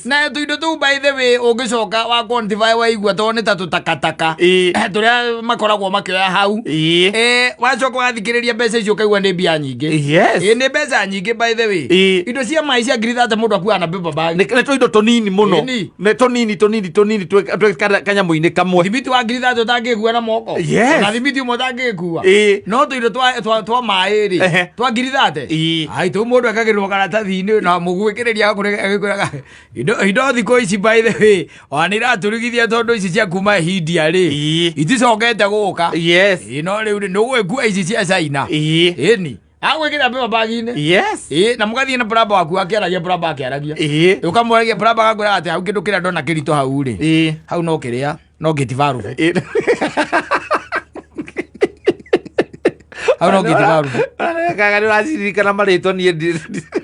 Na tũindo tũu, by the way, ũngĩcoka wa quantify waigua tondũ nĩ ta tũtakataka tũrĩa makoragwo makĩoya hau. Wacoka wathikĩrĩria mbeca icio ũkaigua nĩ mbia nyingĩ. Ĩ, nĩ mbeca nyingĩ, by the way. Indo cia maĩ cia 30,000 mũndũ akuaga na paper bag. Nĩ tũindo tũnini mũno. Ĩni. Nĩ tũnini tũnini tũnini twĩ kanyamũ-inĩ kamwe. Thimiti wa 30,000 ũtangĩkua na moko. Ona thimiti ũmwe ũtangĩkua. No tũindo twa maĩ rĩ, twa 30,000. Ai, tũu mũndũ ekagĩrĩrwo karatathi-inĩ na mũgwĩkĩrĩria agũkĩraga indo thikũ ici. By the way, ona nĩ iratũrugithia tondũ ici cia kuma India rĩ, iticokete gũka. Ĩ, no rĩu rĩ, nĩ ũgwĩkua ici cia China. Ĩni agwĩkĩra paper bag-inĩ. Ĩ, na mũgathiĩ na plumber waku akĩaragia, plumber akĩaragia, ũkamwaragia, plumber agakwĩra atĩ hau kĩndũ kĩrĩa ndona kĩritũ hau rĩ, hau no kĩrĩa no gate valve. Hau no gate valve. Kaga nĩ ũraciririkana marĩtwa, niĩ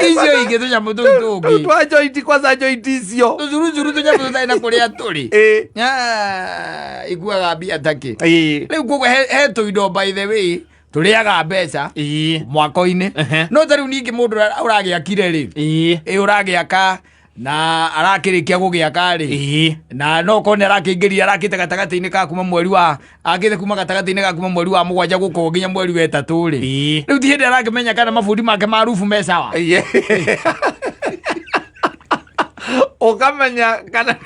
Icio ingĩ tũnyamũ tũu tũngĩ twa joint, kwanza joint icio. Tũcuruzuru, tũnyamũ tũtarĩ na kũrĩa tũrĩ. Ah, ikuaga mbia takĩ. Rĩu koguo he tũindo, by the way, tũrĩaga mbeca mwako-inĩ. No ta rĩu ningĩ mũndũ ũragĩakire rĩ, ĩ ũragĩaka na arakĩrĩkia gũgĩaka rĩ, na no korwo nĩ arakĩingĩria, arakĩte gatagatĩ-inĩ ka kuma mweri wa akĩte kuma gatagatĩ-inĩ ka kuma mweri wa 7 gũkũ nginya mweri wa 3 rĩ, rĩu ti hĩndĩ arakĩmenya kana mabundi make ma rubu me sawa. Ũkamenya kana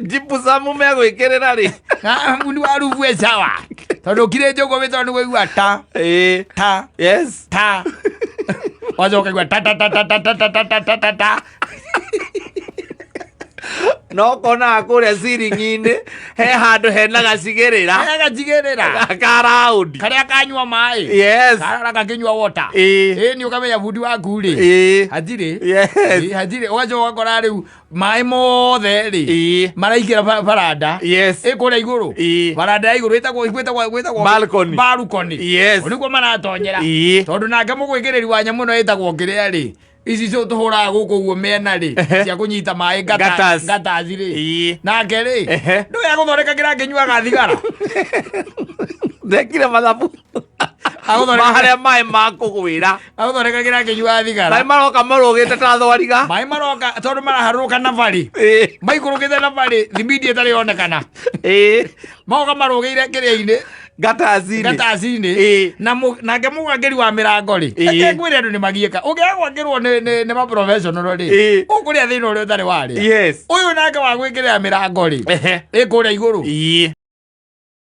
gypsum megwĩkĩrĩra rĩ. Na bundi wa rubu e sawa, tondũ ũkirĩte ũguo wĩtondũ nĩ kũigua ta ta ta, wacoka igua ta ta ta ta ta ta ta ta ta ta ta ta. No konaga kũrĩa ciringi-inĩ he handũ hena gacigĩrĩra. Karĩa gacigĩrĩra ka raundi. Karĩa kanyua maĩ. Karara gakĩnyua water. Ĩ, nĩ ũkamenya bundi waku rĩ, hatirĩ. Ĩ, hatirĩ. Ũgacoka ũgakora rĩu maĩ mothe rĩ, maraingĩra baranda ĩ kũrĩa igũrũ. Baranda ya igũrũ ĩtagwo Balcony. Balcony. Nĩguo maratonyera. Tondũ nake mũgwĩkĩrĩri wa nyamũ ĩno ĩtagwo kĩrĩa rĩ, ici cio tũhũraga gũkũ ũguo mĩena rĩ, cia kũnyita maĩ. Gutters. Gutters rĩ, nake rĩ, ndũĩ agũthondeka kĩrĩa akĩnyuaga thigara. Ndekire mathabu Agũthondeka ma harĩa maĩ makũgwĩra. Agũthondeka kĩrĩa akĩnyuaga thigara. Maĩ maroka marũgĩte ta thwariga. Maĩ maroka tondũ maraharũrũka na bari, maikũrũkĩte na bari, thimindi ĩtarĩ yonekana. Magoka marũgĩire kĩrĩa-inĩ. Gataci-inĩ. Gataci-inĩ. Na nake mũgwakĩri wa mĩrango rĩ, reke ngwĩre, andũ nĩ magiĩka ũngĩaga gwakĩrwo nĩ ma professional rĩ, ũkũrĩa thĩna ũrĩa ũtarĩ warĩa. Ũyũ nake wa gwĩkĩrĩra mĩrango rĩ, ĩ kũrĩa igũrũ.